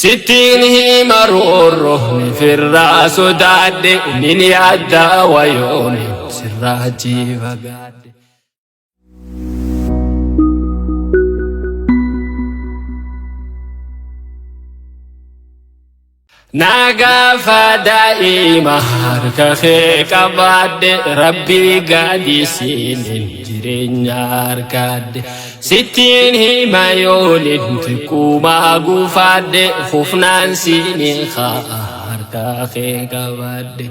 Sittiin hima roorro ni firraa sodaadhe nin yaadda wayooni sirraa achi fagaadhe. Na gaafa daa'ima harka kee qabaadhe rabbii gadi siinin jireenya argadhe. Sittiin hima yoolin xiqqumaa gufaadhe hufnaan siinin haa harka kee qabaadhe.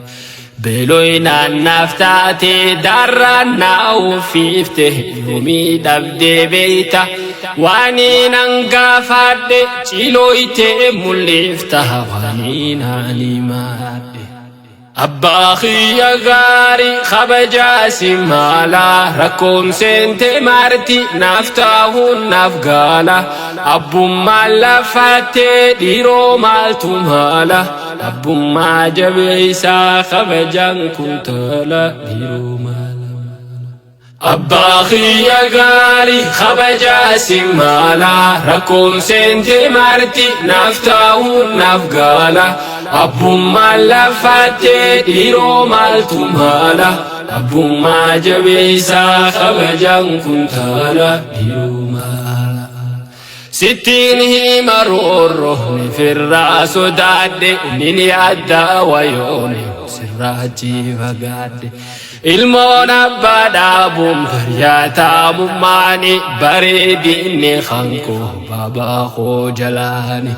Beeloynaan naaf taate daarraan na uffifte yoomii dhabdee beeyta waaniin an gaafadhe cilooytee mul'ifta waaniin ani maadhe. Abbaa kiyya gaarii kabajaa si maala rakkoon seente marti naaf taahuun naaf gaala abbummaan lafattee dhiiroo maaltu maala abbummaa jabeessaa kabajaan kuntaala dhiiroo maala. Abbaa kiyya gaarii kabajaa si maala rakkoon seente marti naaf taahuun naaf gaala abbummaan lafattee dhiiroo maaltu maala abbummaa jabeessaa kabajaan kuntaala dhiiroo maala. Sittiin hima roorro ni firraa sodaadhe nin yaadda wayooni sirraa achi fagaadhe. Ilmoon abbaa dhaabuun baryaataamummaani bareedinni kankoo baabaa koo jalaani.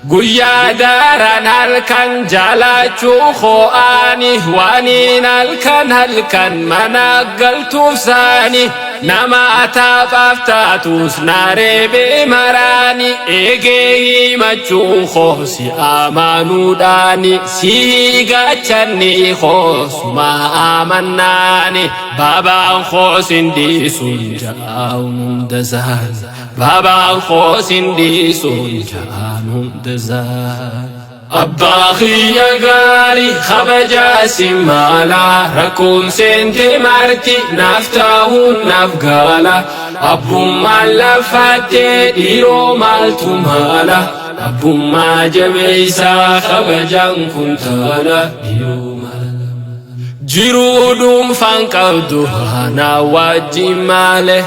Guyyaa daaraan halkan jaalachuu hoo'aani waaniin halkan halkan mana galtuuf saani nama taphaaf taatus nareebee maraani eegee himachuu koo si amanuudhaani si gachanni koo suma amannaani baabaan koo sin dhiisuun ja'aan hunda isaani baabaan koo sin dhiisuun ja'aan hunda isaani. Abbaa kiyya gaarii kabajaa si maala rakkoon seente marti naaf taahuun naaf gaala abbummaan lafattee dhiiroo maaltu maala abbummaa jabeessaa kabajaan kuntaala dhiiroo maala. Jiruu dhuunfaan qabdu anaa wajjin maale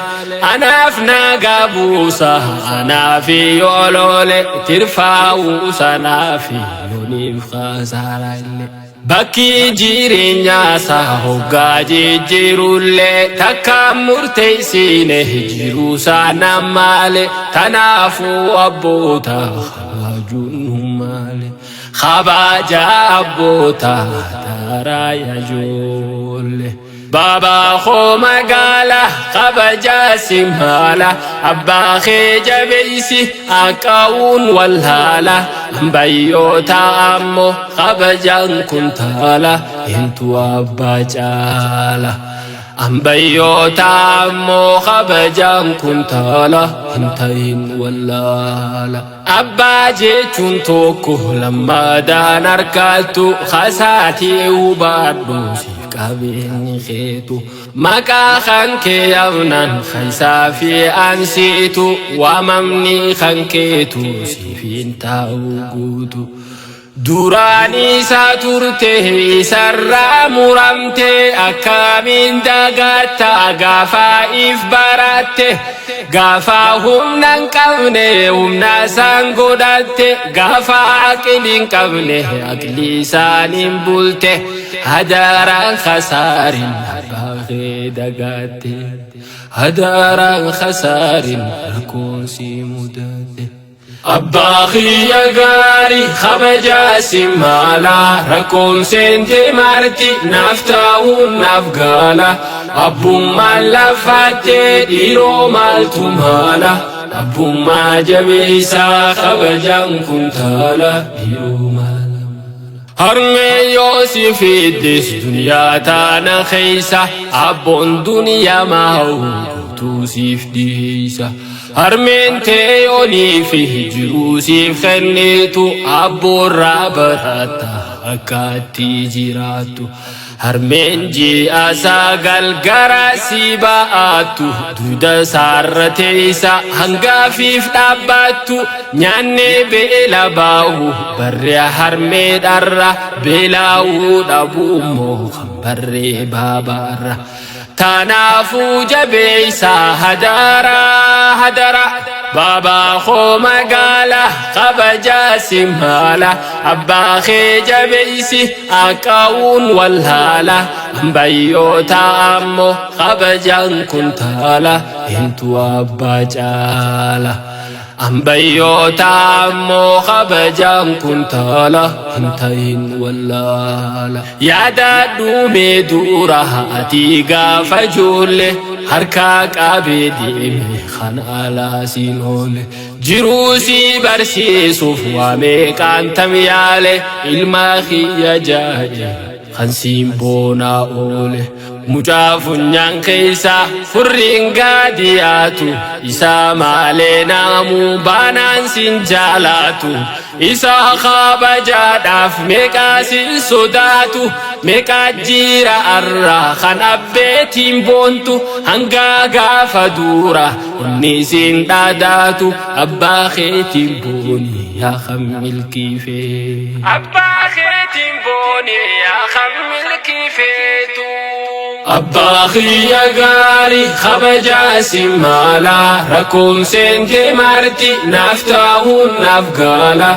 anaaf nagaa buusa anaaf yooloole tirfaa'uu sanaaf yooniif kasaara illee. Bakki jireenyaasaa hoggaa jijjiirullee takka murteessine jiruusaa maale tanaafuu abboota kabajuun maale. Kabaja abboota taraa ijoollee. Baabaa koo magaala kabajaa si maala abbaa kee jabeessi akka'uun wallaala ambayyoota ammoo kabajaan kuntaala intu abbaa caala. Ambayyoota ammoo kabajaan kuntaala hin ta'in wallaala. Abbaa jechuun tokko lammaadhaan harkattu kasaatii hubadhu siif qabeenyi keetu. Maqaa kan kee yaamnaan kaysaa fi ansiitu waamamni kan keetu siif hin taa'u guutu. Duraan isa turte isarraa muramte akkamiin dagatta gaafa if baratte gaafa humna hin qabne humna isaan godhatte gaafa aqli hin qabne aqli isaaniin bulte hadaraan khasaarin abbaa kee dagatte hadaraan khasaarin rakkoon si mudatte. Abbaa kiyya gaarii kabajaa si maala rakkoon seente marti naaf taa'uun naaf gaala abbummaan lafattee dhiiroo maaltu maala abbummaa jabeessaa kabajaan kuntaala dhiiroo maala. Harmee yoo si fiddis duniyaa taana keessa abboon duniyaa maa'u guutuu siif dhiisa. Harmeen tee yoonii fi jiruu siif kennitu abboorraa baratta akka itti jiraattu. Harmeen ji'a 9 gara si ba'attu duuda isaarra teessa hangaafiif dhaabbattu nyaannee beela baa'u barree harmee dharra beelaa'uu dhabuu immoo kan barree baabaarra. Tanaafuu jabeeysaa hadaraa hadara baabaa koo magaala kabajaa si maala abbaa kee jabeeysi akka'uun wallaala ambayyoota ammoo kabajaan kuntaala eentu abbaa caala. Ambayyoota ammoo kabajaan kuntaala hin ta'in wallaala. Yaadadhu mee dura ati gaafa ijoollee harkaa qabee deeme kan alaa siin oole. Jiruu si barsiisuuf waa meeqaan tam yaale ilma kiyya jaje kan siin boonaa oole. Mucaa funyaan keessa furriin gaadiyaatu isaa maalee naamuu baanaan siin jaalaatu isa kabajaadhaaf meeqaa siin sodaatu meeqaa jira arraa kan abbeetiin boontu hangaa gaafa duura inni siin dhaadaatu abbaa keetiin booni yaa kan milkii fee. Abbaa keetiin booni yaa kan milkii feetu. Abbaa kiyya gaarii kabajaa si maala rakkoon seente marti naaf ta'uun naaf gaala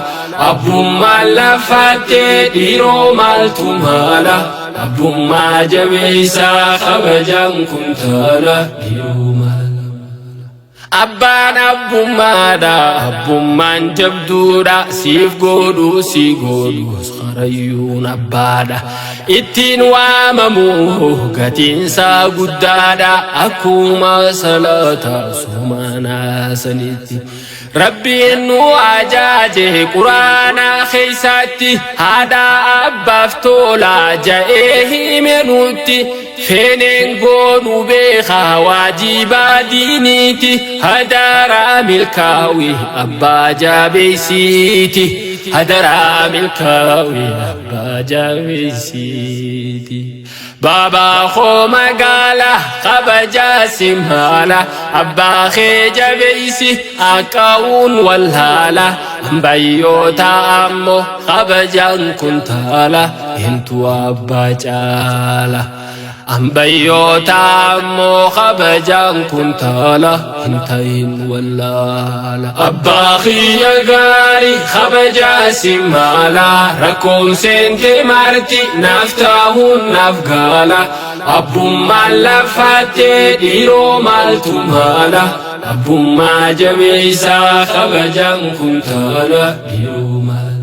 abbummaan lafattee dhiiroo maaltu maala abbummaa jabeessaa kabajaan kuntaala dhiiroo maala. Abbaan abbummaadha abbummaan jabduudha siif godhu si godhus karayyuun abbaadha ittiin waamamu gatiinsaa guddaadha akkuma salaata somanaa sanitti. Rabbiin nu ajaaje quraana keessaatti haadha abbaaf tola ja'ee hime nutti feeneen goonu beekaa waajibaa diiniiti hadaraa milkaa'wi abbaa jabeessiiti hadaraa milkaa'wi abbaa jabeessiiti. Baabaa koo magaala kabajaa si maala abbaa kee jabeessi akka'uun wallaala ambayyoota ammoo kabajaan kuntaala eentu abbaa caala. Ambayyoota ammoo kabajaan kuntaala hin ta'in wallaala. Abbaa kiyya gaarii kabajaa si maala rakkoon seente marti naaf ta'uun naaf gaala abbummaan lafattee dhiiroo maaltu maala abbummaa jabeessaa kabajaan kuntaala dhiiroo maala.